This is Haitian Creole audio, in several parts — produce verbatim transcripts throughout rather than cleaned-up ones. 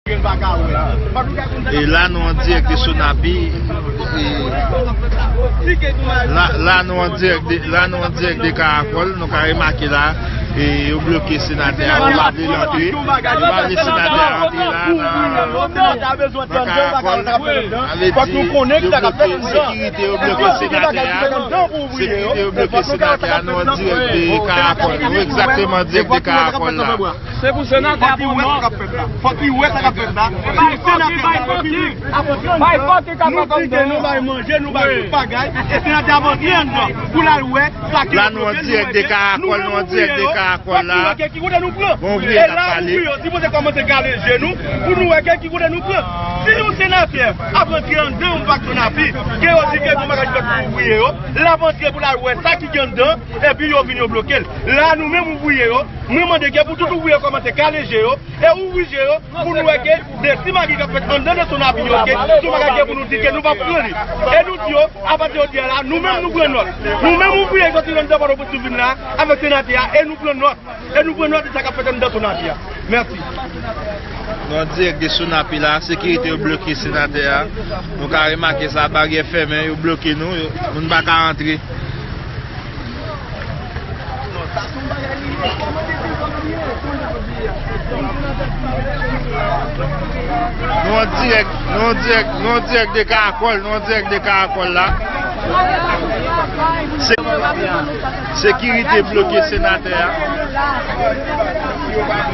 E la nou an dirèk de Sonapi. E la, la nou an dirèk de, la nou an dirèk de Karakòl. Nou ka remake la, e yo bloke senatè a, yo pa vle l antre. Yo pa vle senatè a antre la nan, nan Karakòl. Sa vle di sekirite yo bloke senatè a. Sekirite yo bloke senatè a. Nou an dirèk de Karakòl. Nou egzakteman dirèk de Karakòl la. Se pou senatè a pran nòt. Fòk li wè sa k ap fèt la. Bay fòk li, bay fòk li. Bay fòk li ka fè kòm dan. Nou di ke nou bay manje, nou bay tout bagay. E senatè a ap antre anndan pou l al wè sa ki. La nou an dirèk de Karakòl, nou an dirèk de Karakòl la. Fòk nou wè ki kote nou pran. Bon, ouvriye k ap pale. E la, ouvriye yo sipoze kòmanse kale je nou pou nou wè ki kote nou pran. Si yon senatè ap antre anndan yon pak Sonapi, ke yo di ke gon bagay ki fèt pou ouvriye yo, l ap antre pou l al wè sa ki gen anndan, epi yo vin yo bloke l. La, nou menm ouvriye yo, mwen mande ke pou tout ouvriye yo kòmanse kale je yo, e ouvri je yo, pou nou wè ke de simagri k ap fèt anndan nan Sonapi yo, ke se yon bagay ke pou nou di ke nou p ap pran li. E nou di yo, apati jodi a la, nou menm nou pran nòt. Nou menm ouvriye soti anndan Pòtoprens nou vin la, avèk senatè a, e nou pran nòt. E nou pran nòt de sa k ap fèt anndan Sonapi a. Mèsi. Nou an dirèk de Sonapi la, sekirite yo bloke senatè a. Nou ka remake sa, baryè fèmen, yo bloke nou, yo, moun pa ka rantre. Nou an dirèk, nou an dirèk, nou an dirèk de Karakòl, nou an dirèk de Karakòl la. Se, sekirite bloke senatè a.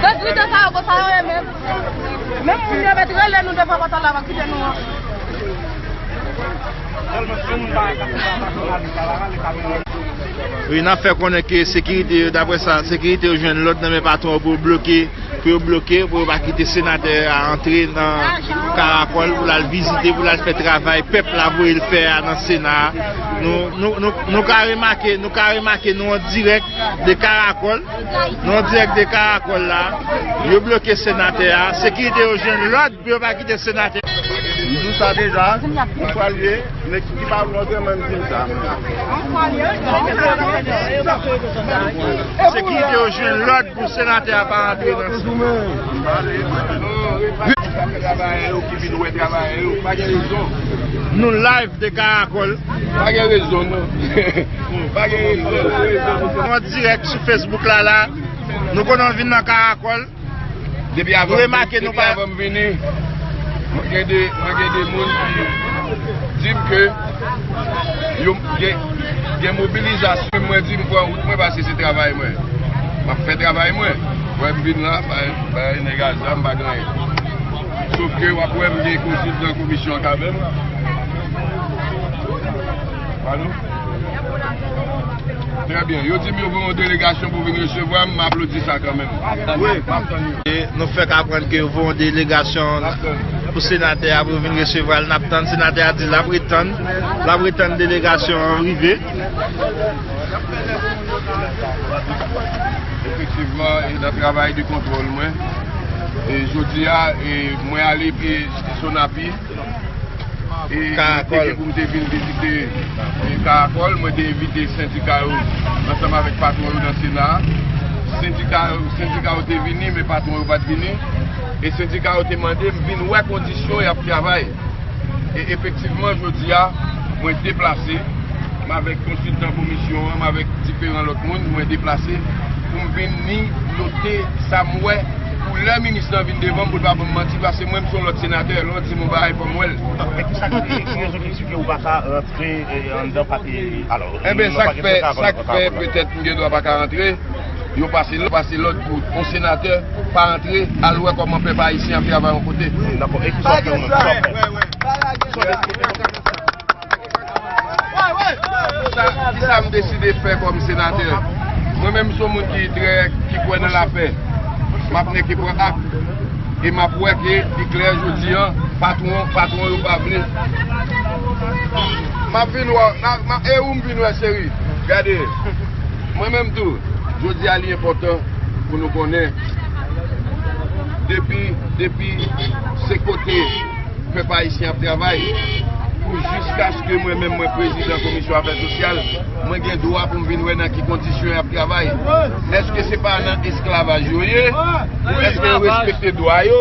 Sekirite sa yo konsa yo ye menm. Menm moun yo mèt rele nou devan pòt la, pa kite nou an. Wi, n ap fè konnen ke sekirite yo, daprè sa, sekirite yo jwenn lòd nan men patwon yo pou yo bloke, pou yo bloke, pou yo pa kite senatè a antre nan Karakòl pou l al vizite, pou l al fè travay pèp la voye l fè a nan Sena a. Nou, nou, nou, nou ka remake, nou ka remake nou an dirèk de Karakòl. Nou an dirèk de Karakòl la. Yo bloke senatè a. Sekirite yo jwenn lòd pou yo pa kite senatè. M di w sa deja, m pral ye, nèg ki pa vle antre, mwen m di m sa. Sekirite yo jwenn lòd pou senatè a pa antre nan. Travayè yo ki vin wè travayè yo, pa gen rezon. Nou live de Karakòl. Pa gen rezon, non. Pa gen rezon. Nou an dirèk sou Facebook la, la. Nou konnen w vin nan Karakòl. Depi avan, nou remake, depi nou pa avan m vini, mwen gen de, mwen gen de moun ki di m ke yo gen, gen mobilizasyon. Mwen di m pran wout mwen, paske se travay mwen. M ap fè travay mwen. Wè m vin la, bay, bay nèg a zam, pa gen anyen. Sof ke w ap wè m gen konsiltan komisyon an k avè m. Alo? Trè byen. Yo di m yo voye yon delegasyon pou vin resevwa m, m aplodi sa kanmenm. Wi, m ap tann yo. E nou fèk aprann ke yo voye yon delegasyon pou senatè a pou vin resevwa l. N ap tann, senatè a di l ap ret tann, l ap ret tann delegasyon an rive. Efektivman, e nan travay de kontwòl mwen, e jodi a, e mwen ale, e Sonapi, e mwen te gen pou m te vin vizite, e Karakòl, mwen te envite sendika yo ansanm avèk patwon yo nan Sena a. Sendika, sendika yo te vini, men patwon yo pa t vini. E sendika yo te mande m vin wè kondisyon y ap travay. E efektivman, jodi a, mwen deplase, m avèk konsiltan komisyon an, m avèk diferan lòt moun, mwen deplase pou m vin ni note sa m wè, pou lè minis lan vin devan m, pou l pa ban m manti, paske mwen, m se yon lòt senatè, lè w di m yon bagay, fò m wè l. Men ki sa k, ki rezon ki eksplike ou pa ka rantre, eh, anndan pati, alò, Eben, sa k fè, sa k fè petèt m gen dwa pa ka rantre, yo pase lòd, pase lòd pou yon senatè pa antre, al wè kòman pèp ayisyen ap travay yon kote. Dakò, e ki sa w fè ou menm? Sa w fè? Sa, ki sa m deside fè kòm senatè? Mwen menm, m se yon moun ki trè, ki kwè nan lapè. M ap nèke pran ak. E m ap wè ke li klè jodi an, patwon, patwon yo pa vle. M ap vin wè, m ap, m ap, e ou m vin wè, cheri. Gade, mwen menm tou, jodi a li enpòtan pou nou konnen, depi, depi se kote pèp ayisyen ap travay, pou jiskaske mwen menm mwen prezidan komisyon afè sosyal, mwen gen dwa pou m vin wè nan ki kondisyon y ap travay. Èske se pa nan esklavaj yo ye? Èske yo respekte dwa yo?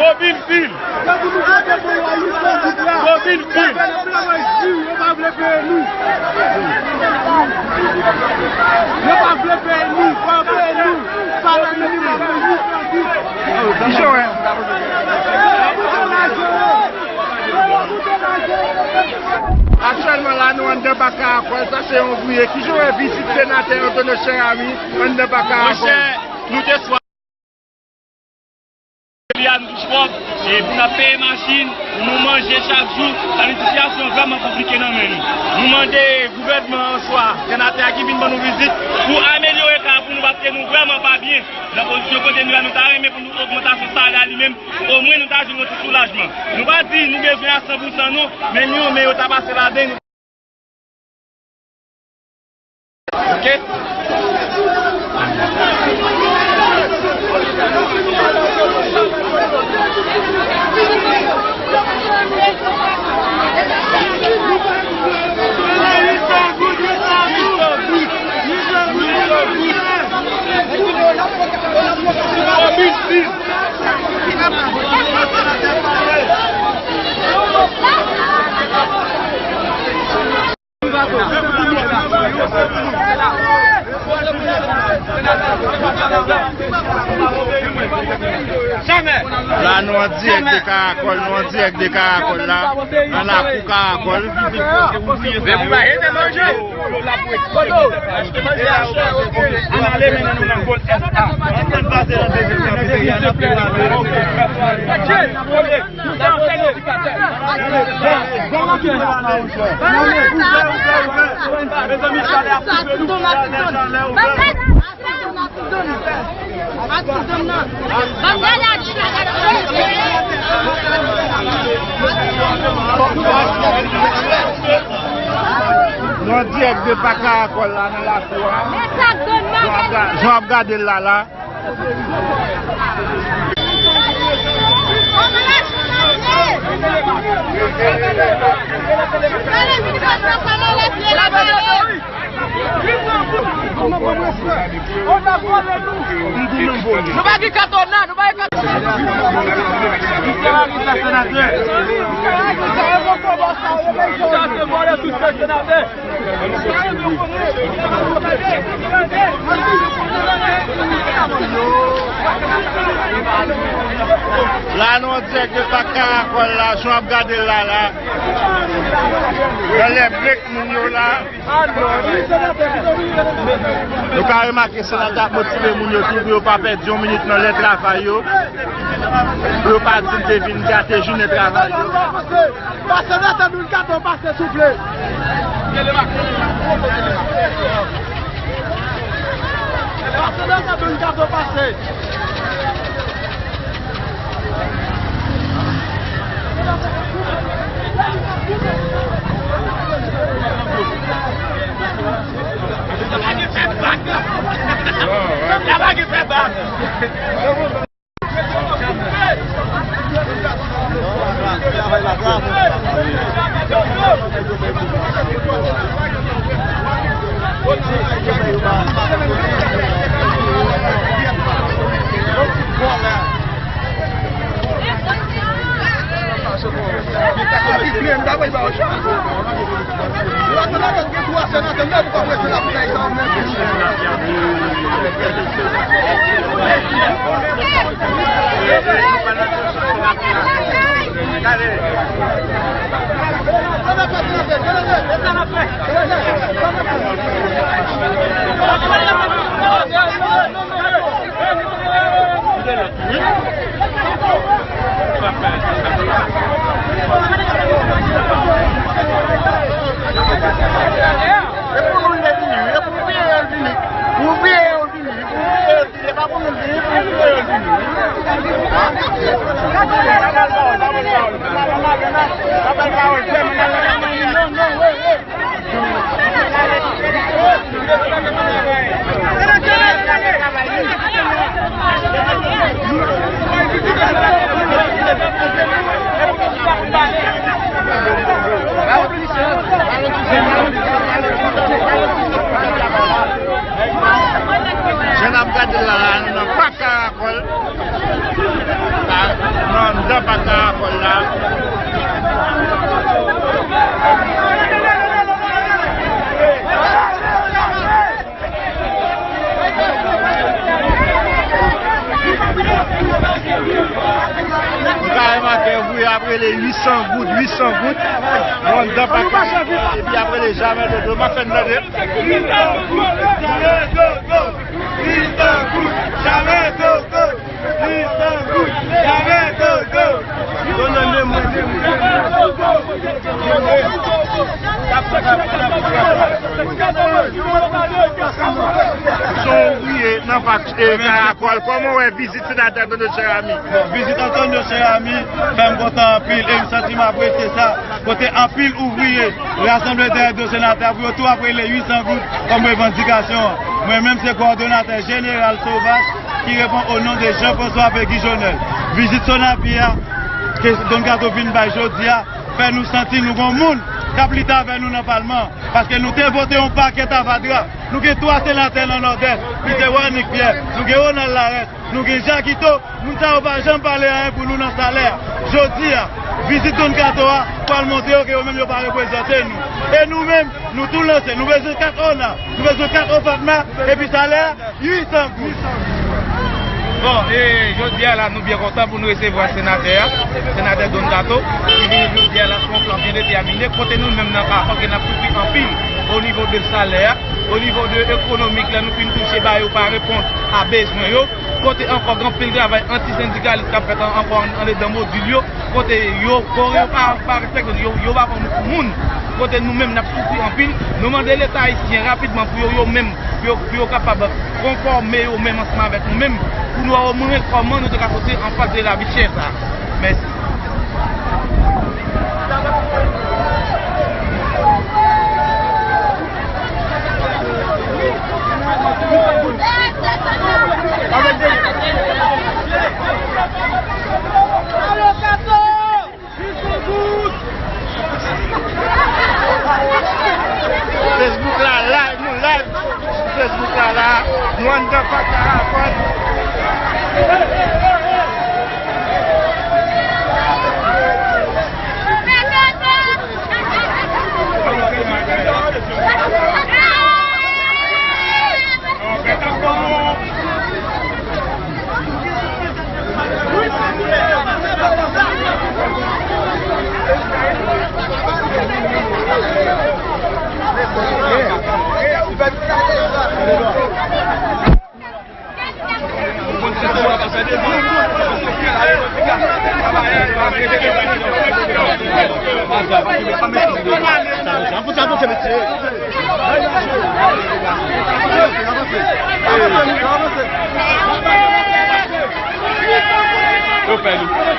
Bobin pil. Bobin pil. Yo pa vle peye nou. Yo pa vle peye nou. Pa peye nou. Pa peye nou. Ki jan w wè? Aktyèlman la, nou anndan Pak Karakòl, sa se yon ouvriye. Ki jan w wè vizit senatè Antonio Cheramy anndan Pak Karakòl? Monchè, nou te swa Peyi a nou touch kòb, e pou n ap peye machin, pou nou manje chak jou, sa vin sitiyasyon vrèman konplike nan men nou. Nou mande gouvènman an swa senatè a ki vin ban nou vizit pou amelyore ka pou nou, paske nou vrèman pa byen nan pozisyon kote nou ye a. Nou ta renmen pou nou ogmantasyon salè a li menm, omwen nou ta jwenn yon ti soulajman. Nou pa di nou bezwen a san pou san non, men nou, men yo ta pase ladan nou. Ok. La, nou an dirèk de Karakòl, nou an dirèk de Karakòl la, nan lakou Karakòl. Ann ale mennen nou nan pòl S A. Ann pase nan dezyèm kategori a, n ap pale. Mezanmi, chalè ap toufe nou, chalè, chalè ouvè. Nou an dirèk de Pak Karakòl la nan lakou a. Jan w ap gade l la la. Nou pa gen kat ona, nou pa gen kat ona. Misye pa gen sa, senatè. Sa se vòlè tout fè, senatè. La, nou an dirèk de Pak Karakòl la, jan w ap gade l la, la. Nan lè blèk moun yo la. Nou ka remake senatè ap motive moun yo tou pou yo pa pèdi yon minit nan lè travay yo. Pou yo pa di m te vin gate jounen travay yo. Pase nan San Domingo, pase, souple. Pase nan San Domingo, pase. E pou moun vini, e pou ouvriye yo vini. Pou ouvriye yo vini, pou ouvriye yo vini, e pa pou moun vini, pou ouvriye yo vini. Jan n ap gade l la, la, nou nan Pak Karakòl. Nan anndan Pak Karakòl la. Nou ka remake, ouvriye ap rele uit san goud, uit san goud. Nou anndan Pak Karakòl la, epi ap rele jamè dodo. M ap fè n tande. Uit san goud, jamè dodo. Uit san goud, jamè dodo. Dodo, ne mwen, ne mwen, ne mwen. Son ouvriye nan Pak Karakòl, kòman w wè vizit senatè Antonio Cheramy? Bon, vizit Antonio Cheramy fè m kontan anpil e m santi m apresye sa. Kote anpil ouvriye rasanble dèyè do senatè pou yo tou ap rele uit san goud kòm revandikasyon an. Mwen menm se kowòdonatè jeneral Sovas ki reponn o non de Jean François Péguy Jonel. Vizit Sonapi a ke Don Kato vin bay jodi a fè nou santi nou gon moun k ap lite avè nou nan palman an. Paske nou te vote yon pakèt avadra. Nou gen twa senatè nan Nòdès, misye Warnick Pierre, nou gen Ronald Larès, nou gen Jakito, moun sa yo pa janm pale anyen pou nou nan salè a. Jodi a, vizit Don Kato a pral montre yo ke yo menm yo pa reprezante nou. E nou menm, nou tou lanse, nou bezwen kat ona, nou bezwen kat OFATMA, epi salè a, uit san goud. Bon, e jodi a la, nou byen kontan pou nou resevwa senatè a, senatè Don Kato, ki vini jodi a la sou yon plan byen detèmine, kote nou menm nan Karakòl ke n ap soufri anpil o nivo de salè a, o nivo de ekonomik la, nou fin touche ba yo pa reponn a bezwen yo, kote ankò gen anpil travay anti-sendikalis k ap fèt an-, ankò an-, andedan modil yo, kote yo, kore yo pa, pa respekte, yo, yo pa pran nou pou moun, kote nou menm n ap soufri anpil. Nou mande Leta ayisyen rapidman pou yo, yo menm, pou yo, pou yo kapab konfòme yo menm ansanm avèk nou menm, pou nou wè omwen kòman nou te ka soti anfas de lavi chè sa a. Mèsi. Facebook la live, nou Sa la, nou anndan Pak Karakòl.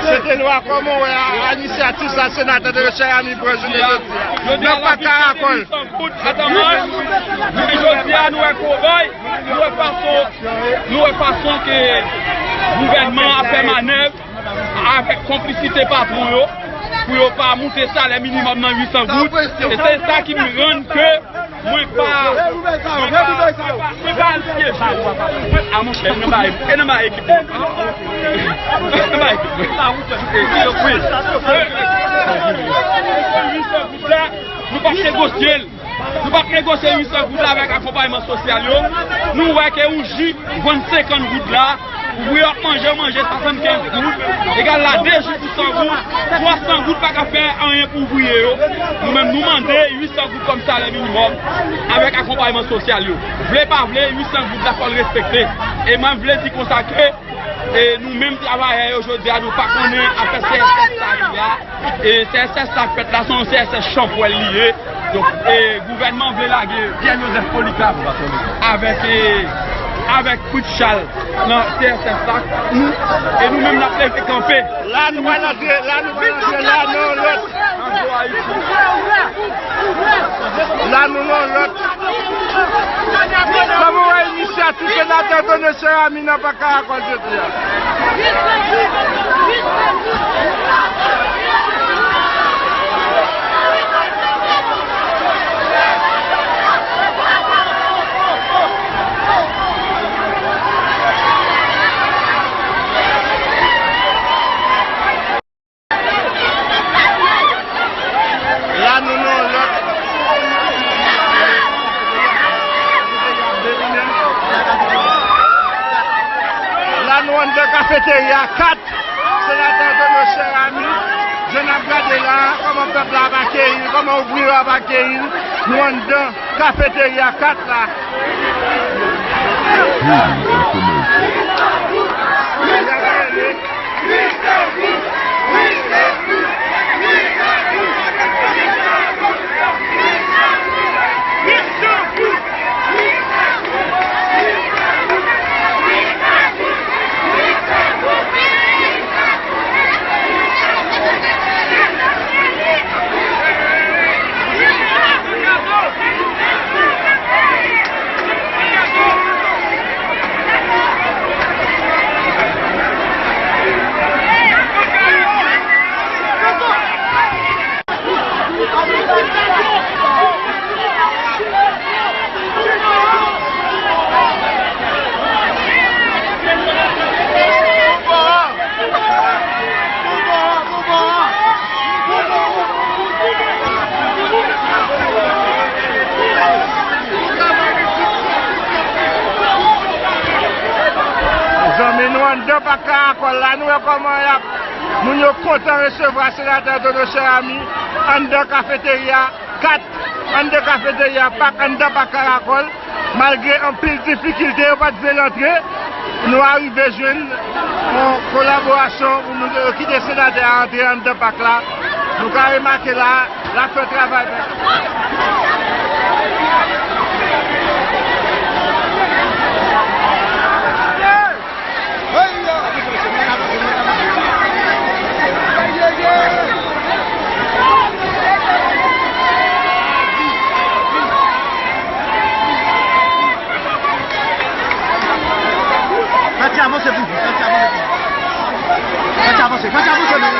Setelwa, kòman w wè a, inisyativ sa senatè Denis Cher Ami pran jounen jodi a? Nan Pak Karakòl. Kout ataman, men jodi a nou wè kobay, nou wè fason, nou wè fason ke gouvènman ap fè manèv avèk konplisite patwon yo pou yo pa moute salè minimòm nan uit san goud. E se sa ki rann ke mwen pa, mwen pa, mwen pa al pyeje. Mwen, a monchè, e nan bay, e nan bay ekip mwen. E nan bay ekip mwen. Wi. Uit san goud la, nou p ap negosye l. Nou p ap negosye uit san goud la avèk akonpayman sosyal yo. Nou wè ke yon ji vann senkant goud la, ouvriye ap manje, manje swasannkenz goud, egal la de ji pou san goud, twa san goud pa ka fè anyen pou ouvriye yo. Nou menm, nou mande uit san goud kòm salè minimòm avèk akonpayman sosyal yo. Vle pa vle, uit san goud la fò l respekte. E mwen vle di konsa ke E nou menm travayè yo, jodi a, nou pa konnen afè C S S sa ki la. E C S S sa k fèt la, se yon C S S chanpwèl li ye. Donk, e gouvènman vle lage Pierre Joseph Polycarpe avèk, e, avèk Fritz Charles nan C S S la. Nou, e nou menm, n ap leve kanpe. La, nou pral antre, la, nou pral antre, la, nan lòt. La, nou nan lòt. Kòman w wè inisyativ senatè Denis Cher Ami nan Pak Karakòl jodi a? La, nou nan lòt. La, nou anndan kafeterya kat. Senatè Denis Cher Ami, jan n ap gade la, kòman pèp la ap akeyi l, kòman ouvriye yo ap akeyi l. Nou anndan kafeterya kat la. Mezanmi, nou anndan Pak Karakòl la, nou wè kòman y ap, moun yo kontan resevwa senatè Denis Cher Ami anndan kafeterya kat, anndan kafeterya Pak, anndan Pak Karakòl. Malgre anpil difikilte, yo pa t vle l antre, nou arive jwenn yon kolaborasyon pou nou, eh, kite senatè a antre anndan pak la. Nou ka remake la, l ap fè travay. Fatia, avanse pou vit, Fatia, avanse pou vit. Fatia, avanse, Fatia, avanse, men.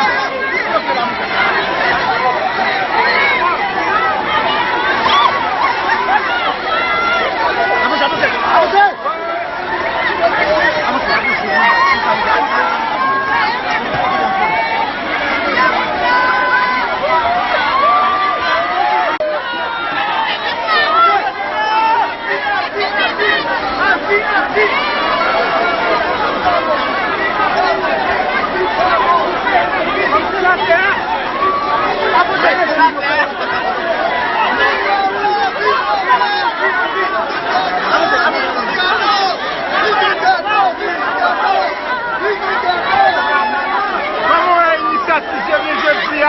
Kòman w wè inisyativ jounen jodi a?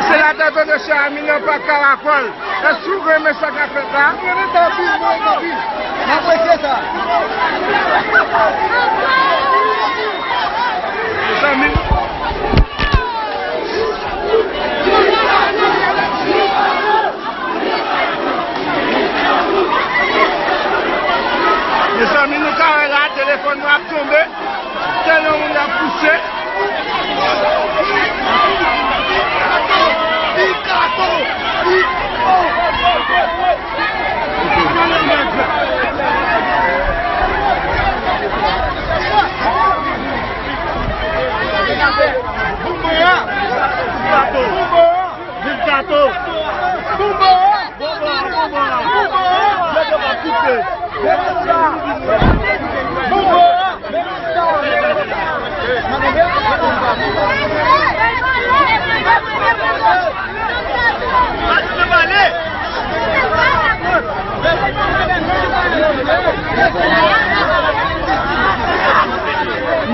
Senatè Dodoche Ami nan Pak Karakòl. Èske w renmen sa k ap fèt la? Mwen renmen sa anpil, mwen renmen anpil. M apresye sa. Mezanmi. Mezanmi, nou ka wè la, telefòn nou ap tonbe. Tèlman moun ap pouse. Viv Kato! Viv Kato! Bonbon! Bonbon! Bonbon! Bonbon! Bonbon! Nèg yo pa kite. Bonbon!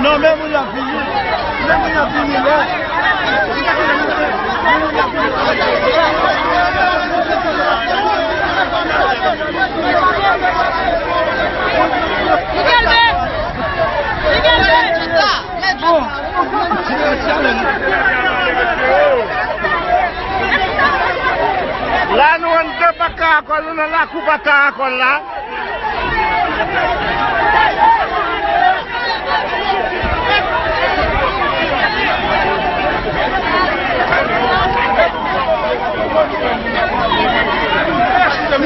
Non, men moun yo ap vini. Men moun yo ap vini la. Bon. La nou anndan Pak Karakòl, nou nan lakou Pak Karakòl la. Ki jan w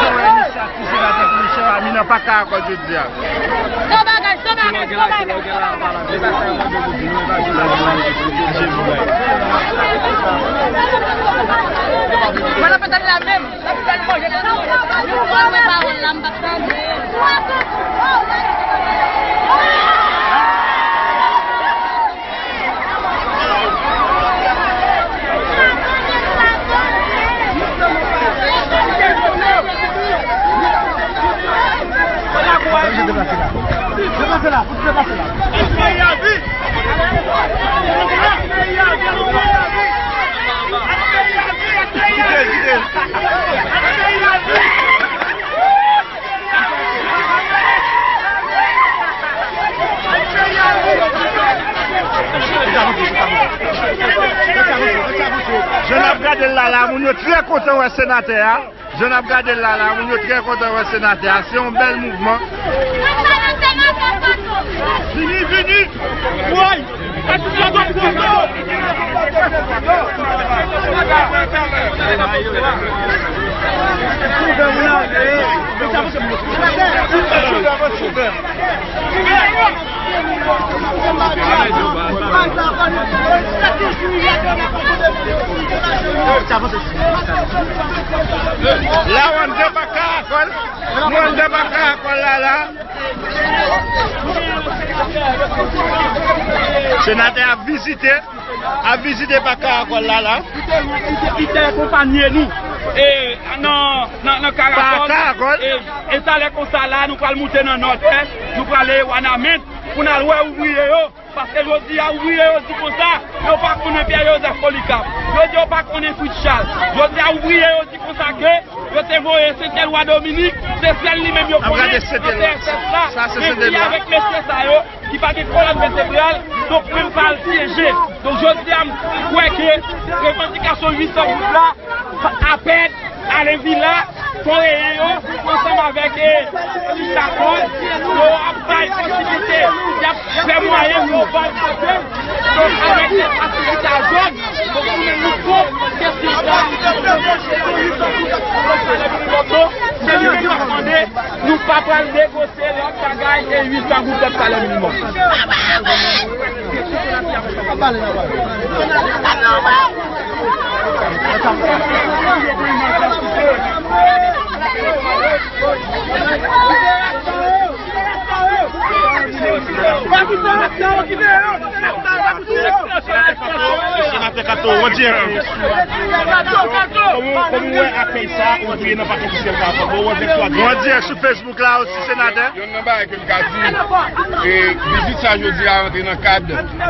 wè inisyativ senatè Dodoche Ami nan Pak Karakòl jodi a? Son bagay, son bagay, son bagay. Mwen la pètèt la menm. Mwen pawòl la, m p ap tande. Jan n ap gade l la, la, moun yo trè kontan wè senatè a. Jan n ap gade l la, la, moun yo trè kontan wè senatè a. Se yon bèl mouvman. Vini, vini! Woy! La, w anndan Pak Karakòl. Nou anndan Pak Karakòl la, la. Senatè ap vizite, ap vizite Pak Karakòl la, la. Li te, li te, li te akonpanye nou, e, nan, nan, nan Karakòl. Pak Karakòl. E, e talè konsa la, nou pral moute nan Nòdès, nou prale Wanament. pou n al wè ouvriye yo, paske jodi a ouvriye yo di konsa, yo pa konnen Pierre Joseph Polycarpe, yo di yo pa konnen Fritz Charles. Jodi a ouvriye yo di konsa ke yo te voye Sentelwa Dominique, se sèl li menm yo konnen nan P S S la, men ki avèk mesye sa yo, ki pa gen kolòn vètebral, donk menm pa al syeje. Donk jodi a, m kwè ke revandikasyon uit san goud la, Apèd, Alevila, Koreyen yo, ansanm avèk, eh, Richard Paul, yo ap bay posiblite, y ap fè mwayen pou yo bay kote. Donk, avèk aktivite a jèn, donk, nou menm nou kont kesyon sa, kesyon uit san goud nan salè minimòm nan, se li menm n ap mande, nou pa pral negosye lòt bagay ke uit san goud nan salè minimòm. Senatè Kato, on dirè. Kòman, kòman w wè akèy sa, ouvriye nan Pak Ofisyèl ka fè? Kòman w wè viktwa? Nou an dirèk sou Facebook la osi, senatè. Yonn nan bagay ke m ka di, e, vizit sa jodi a rantre nan kad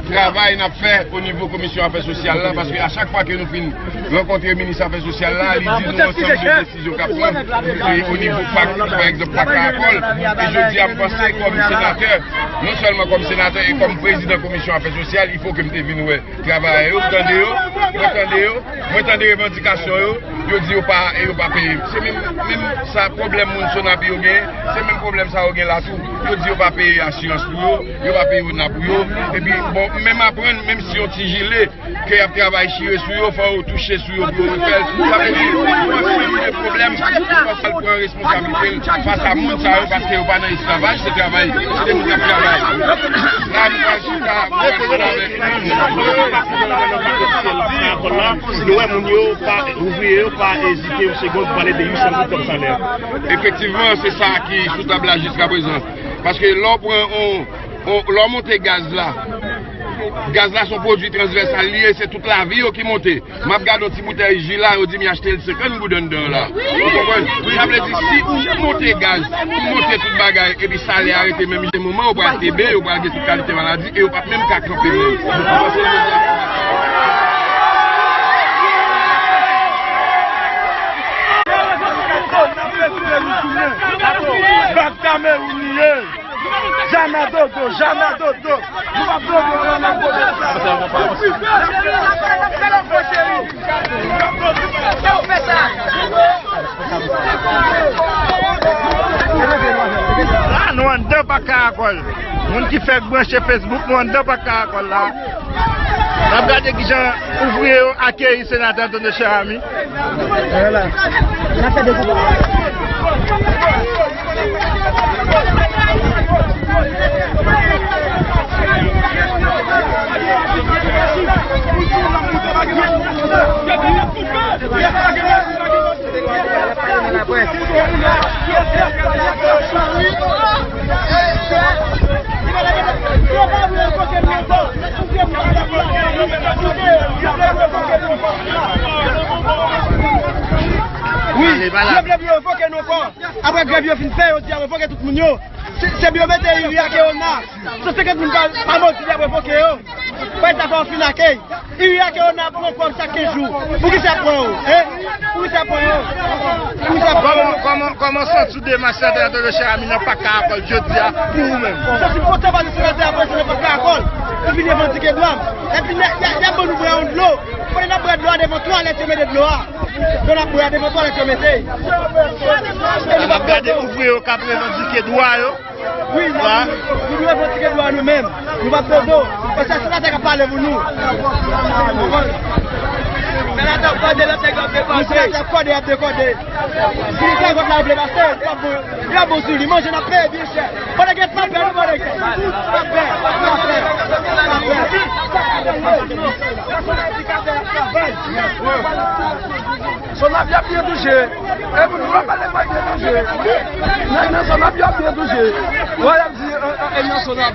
travay n ap fè o nivo Komisyon Afè Sosyal la, paske a chak fwa ke nou fin rankontre minis afè sosyal la, li di nou ansanm de desizyon k ap pran, e, o nivo pak, pa egzanp, pak Karakòl. E jodi a, m panse, kòm senatè, non sèlman kòm senatè e kòm prezidan Komisyon Afè Sosyal, il faut que m te vin wè travayè yo, m tande yo, mwen tande yo, mwen tande revandikasyon yo, yo di yo pa, yo pa peye. Se menm, menm sa pwoblèm moun Sonapi yo genyen, se menm pwoblèm sa yo gen la tou. Yo di yo pa peye asirans pou yo, yo pa peye ONA pou yo. Epi, bon, menm aprann, menm si yon ti jile, ke y ap travay chire sou yo, fò yo touche sou yo pou yo refè l. Sa vle di, yon ansanm de pwoblèm, fò l pran responsablite l fas a moun sa yo, paske yo pa nan esklavaj, se travay, se moun k ap travay. La, nou pral chita, nou pral chita avèk. Nou wè moun yo pa, ouvriye yo pa ezite yon segonn pou pale de uit san goud kòm salè. Efektivman, se sa ki sou tab la jiskaprezan. Paske lè w pran on, on, lè w monte gaz la, gaz la se yon pwodui transvèsal li ye, se tout lavi yo ki monte. M ap gade yon ti boutèy ji la, yo di m y achte l senkant goud anndan la. Ou konprann? Sa vle di, si ou monte gaz, ou monte tout bagay, epi salè a rete menm jan, moman yo pral kenbe, yo pral gen tout kalite maladi, e yo p ap menm ka kanpe menm. Bak Kameroun li ye. Jana dodo, jana dodo. Nou p ap dodo, non, n ap dodo. La, nou anndan Pak Karakòl. Moun ki fèk branche Facebook, nou anndan Pak Karakòl la. N ap gade kijan ouvriye yo akeyi senatè Antonio Cheramy. Vwala. N ap fè dekoup. Wi, yo vle pou yo revoke nou ankò. Apre grèv yo fin fè, yo di y ap revoke tout moun yo. Se, se pou yo mete Iri ak Eona. San senkant moun pa, pa mòdi, y ap revoke yo. Bagay sa fò fin akèy. Iri ak Eona pran kòb chak kenz jou. Poukisa pran yo? Hein? Poukisa pran yo? Poukisa pran yo? Kòman, kòman, kòman w santi w de senatè Antonio Cheramy nan Pak Karakòl jodi a pou ou menm? Santi m kontan paske senatè a prese nan Pak Karakòl. Epi revandike dwa m. Epi y a, y a, y a ban nou bwè yon dlo. Kote n ap bwè dlo a devan twalèt yo mete dlo a. Dlo n ap bwè a devan twalèt yo mete. E nou p ap gade ouvriye yo k ap revandike dwa yo. Wi, n ap, nou dwe pran ti dwa nou menm. Nou p ap dodo. Paske se senatè k ap pale pou nou. Senatè ap kòde, lòt nèg yo ap dekòde. Senatè ap kòde, ap dekòde. Si li fè vòt la, li vle pase, li ap bon, li ap bon sou li. Manje n ap peye byen chè. Pandan gen pa pè, nou pandan gen pa pè, pa pè, pa pè. Sonav y ap byen touche. E moun yo pa pale pa byen touche. Nèg nan Sonav y ap byen touche. Wè y ap di, e, e, e, nan Sonav.